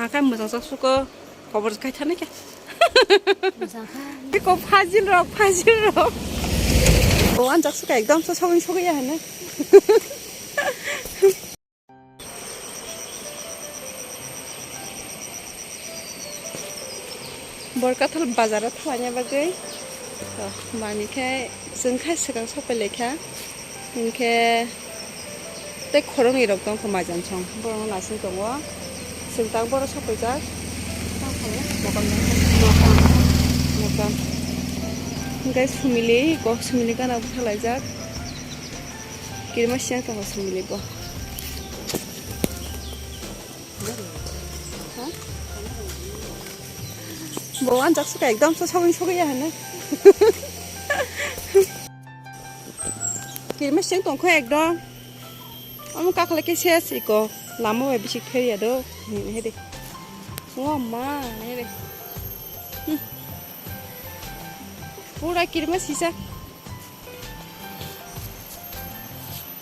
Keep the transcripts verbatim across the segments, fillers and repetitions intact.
Akai mojang sak suko, kobor kai thani khe. Mojang kha. Biko phajil rok, phajil rok. O anjak suka ekdom so sogwi sogwi ya hene. Borkathal bazar o thangna bagwi to mami khe chwng khe swkang sok pai lai kha, hinkhe tei khoroknwi rok tong kha maijan song borok no naising tongo, chwng tak borok sok paijak. Hinkhe sumili kok sumili gana bwtha laijak, kirima siyang tongo sumili bo. Bo wanjak suka ekdom so sogwi sogwi ya hano. Kirima seng tongkho ekdom. Omo kakla ke ses iko. Lama bai bisi kher ya do. Ni he de. Ngo ma he de. Hmm. Pura kirima sisa.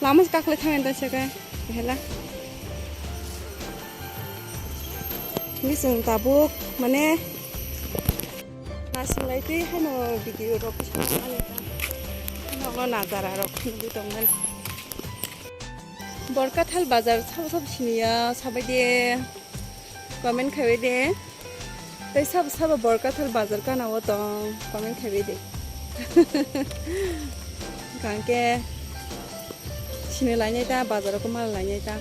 Lama se kaklai thangwi da se khe, hela. Ni chwng tabuk, mane, nasinglai twi haino video rok, ani ta. Haino nazara rok nugwi tongmani. Borkathal bazar sabo sabo siniya, sabai de. Comment khaiwi de. Tei sabo sabo Borkathal bazar gana o tong, comment khaiwi de. Hwnkhe sini lainai ta, bazar o khe mal lainai ta.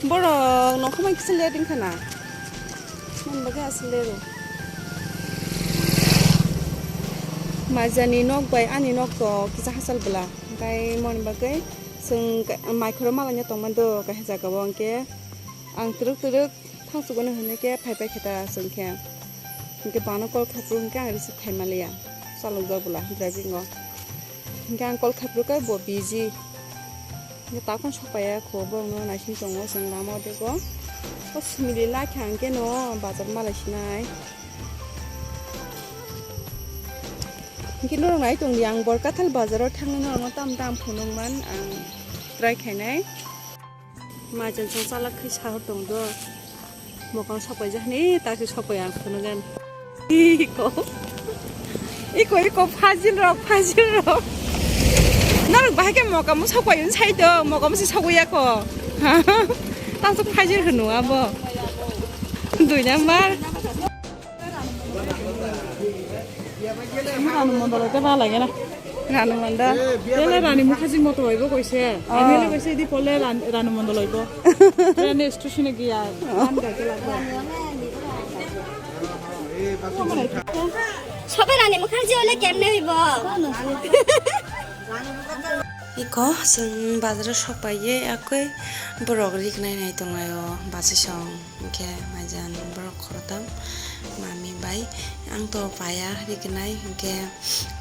Borok nokha mai kisa ler wngkha na. Mani bagwi aswk ler o. Maijani nok bai ani nok to kisa hachal bwla. Hwnkhe moni bagwi Chwng ka-, maikhoro malaina tongmani do kaisa jaga o, hwnkhe ang twrwk twrwk thangsugo no hinwi khe phai phai khe ta chwng khe. Hwnkhe bano call khai phuru hwnkhe ang receive khai manliya, chalokjak bwla driving o. Hwnkhe ang call khai phuru khe bo busy. Hwnkhe takhon sokpaiya kho, borokno naising tongo chwng lama o dego. O sumili lakha hwnkhe no bazar malai sinai. Hwnkhe norok nai tongdi, ang Borkathal bazaro thangwi norokno tam tam phunukman ang try khainai. Maichang chang chalak khe sahor tong do. Mokang sokpaijak hwnwi ta khe sokpai ang phunukgani. Iko. Iko, iko, phajil rok, phajil rok. Norok bahai khe mokamo sokpai hwn sai do, mokamo se sokwi ya kho. Tamsok phajil hwno abo. Dui number. Ranu Mondol hoite bha lage na. Ranu Mondol. Tele Rani Mukherjee moto hoibo koise. Ah. Ami le koise di pole Ran-, Ranu Mondol hoibo. Train station e giya. Gan gaite lagbo. Sobe Rani Mukherjee hole kemne hoibo? Iko chwng bazar o sokpaiye akoi borok rik nai nai tonglaio bachai song. Hwnkhe maijan borok khorotam mami bai ang to paya rikinai hwnkhe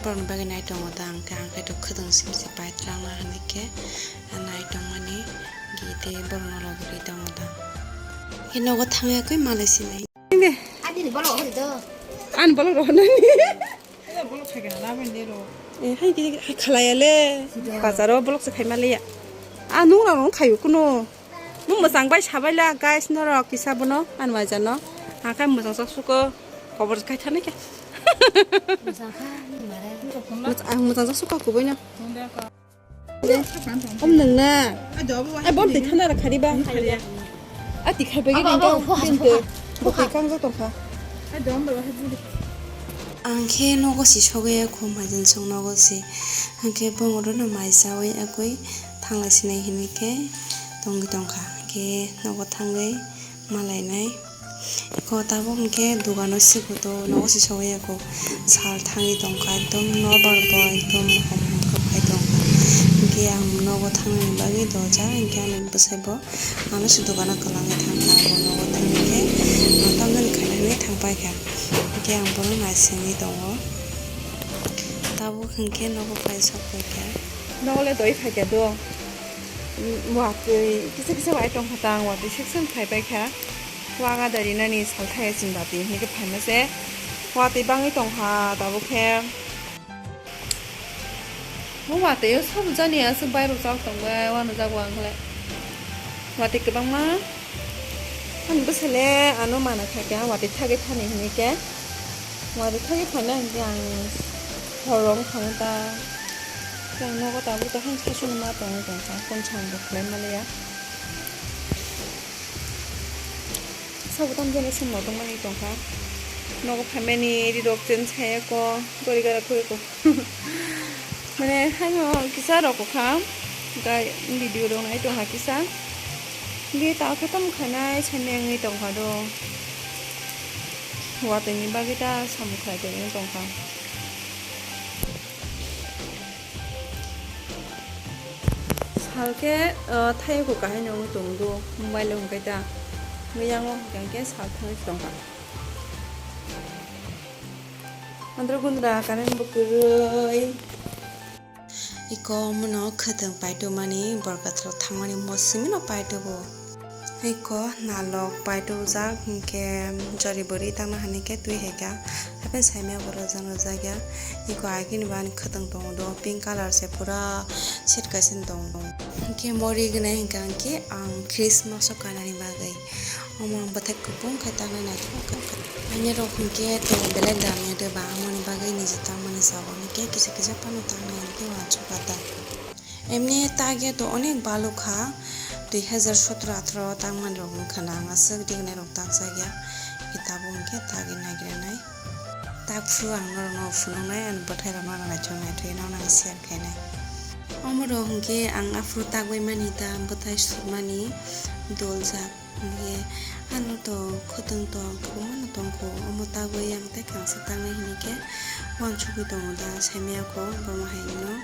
borokni bagwi nai tongo da hwnkhe ang khe to khwdwng simi se pai twlangna hwnwi khe nai tongmani gate borokno logi ri tongo da. Hwnkhe nogo thangya khe malai sinai. Ani bolok rok nani. Eh, hai khe, hai khalai ya le. Bazar o bolok se khai ma le ya. Ah, nung rang rong khayu kuno. Nung mwchang bai sabai la, guys, norok kisa bono, ani waja no. Hakai mwchang sak suko, kobor khai thani khe. Mwchang kha, ni mare. Mwch-, ang mwchang sak suko kubui no. Om nung na. Ai, bom twi thana ra khari ba. Khari ya. A ti khai bai abo, abo, abo, abo. Bo twi kang ja tong kha. Ai, dom ba, hai budi. Ang khe nogo si sogwi ya kho, maijan song nogo si. Ang khe bongoro no mai chawi agwi thanglai sinai hinwi khe tongwi tong kha. Ang khe nogo thangwi malainai. Ko tabuk hwnkhe dogano sikuto nogo si sogwi ya kho. Sal thangwi tong kha, ekdom nobar bo ekdom hom hom khe phai tong kha. Hwnkhe ang nogo thangnani bagwi doja, hwnkhe ani bwsai bo ano se dogano kwlangwi thang kha. Abo nogo thangwi khe ang tamjani khainani thang pai kha. Hwnkhe ang bono naisingwi tongo. Tabuk hwnkhe nogo phai sok pai kha. Nogo le doi phai kha do. Watwi kisa kisa bai tong kha tang, watwi section phai pai kha. Waga dari nani salthaya chwng dati hinwi khe phaima se. Watwi bangwi tong kha tabuk khe. Mo watwi o sabo jani aswk bai rok chal tong bai, wano jago ang khle. Watwi kwbangma. Ani bwsale ano mana kha khe, watwi thagwi thani hinwi khe. Watwi thagwi phaina hinkhe ang horo wng thango ta. Khe ang nogo tabuk ta han sasung ma tongwi tongkha, konsang bo khlai maliya. Sabo tamo jani sumno tongmani tongkha. Nogo phaimani rirok chen sayako, gori gara khuriko. Mane, haino kisa rok kha, ga video rok nai tongkha kisa. Ge ta khe tamo khainai saimeng wngwi tongkha do. Watwi ni bagwi ta samung khlai tongwi tongkha. Sal khe, ah, thayoko kahai no wngwi tongo do, mobile o hwnkhe ta. Miyang o hwnkhe sal thangwi tongkha. Andro gundra current bo kwrwi. Iko omono khwtwng paitwmani borkathalo thangmani mo simi no paitwbo. Iko nalok paitwjak hinkhe jori bwrwi tangna hani khe twi hai kha. Hapheno saimaya bo rwjak rwjak ya. Iko agini bo ani khwtwng tongo do pink colour se pura set kaisa tongo. Hinkhe mori gwnai hinkha hinkhe ang Christmas o kanani bagwi. Omo ang bwthai kubung khe tangnai naithok kha. Ani rok hinkhe to belai damya de ba, amoni bagwi niji tangmani sao hinkhe kisa kisa phano tangnai hinkhe uansuk kha ta. Emni tagya to onek balu kha, dui hazar sotro athro tangmani rok wngkha na ang aswk dignai rok takjak ya. Hinkhe tabuk hinkhe tagwi naigra nai. Tak phuru ang norok no phunuknai ani bwthai rok no naithok naithok no nang share khainai. Omo rok hinkhe ang aphuru tagwi mani ta bwthai sukmani doljak. Hinkhe ano to khwtwng tong kwbangma no tongkho, omo tagwi ang tei kangsa tangnai hinkhe uansukgwi tongo da saimaya kho bomo hai no.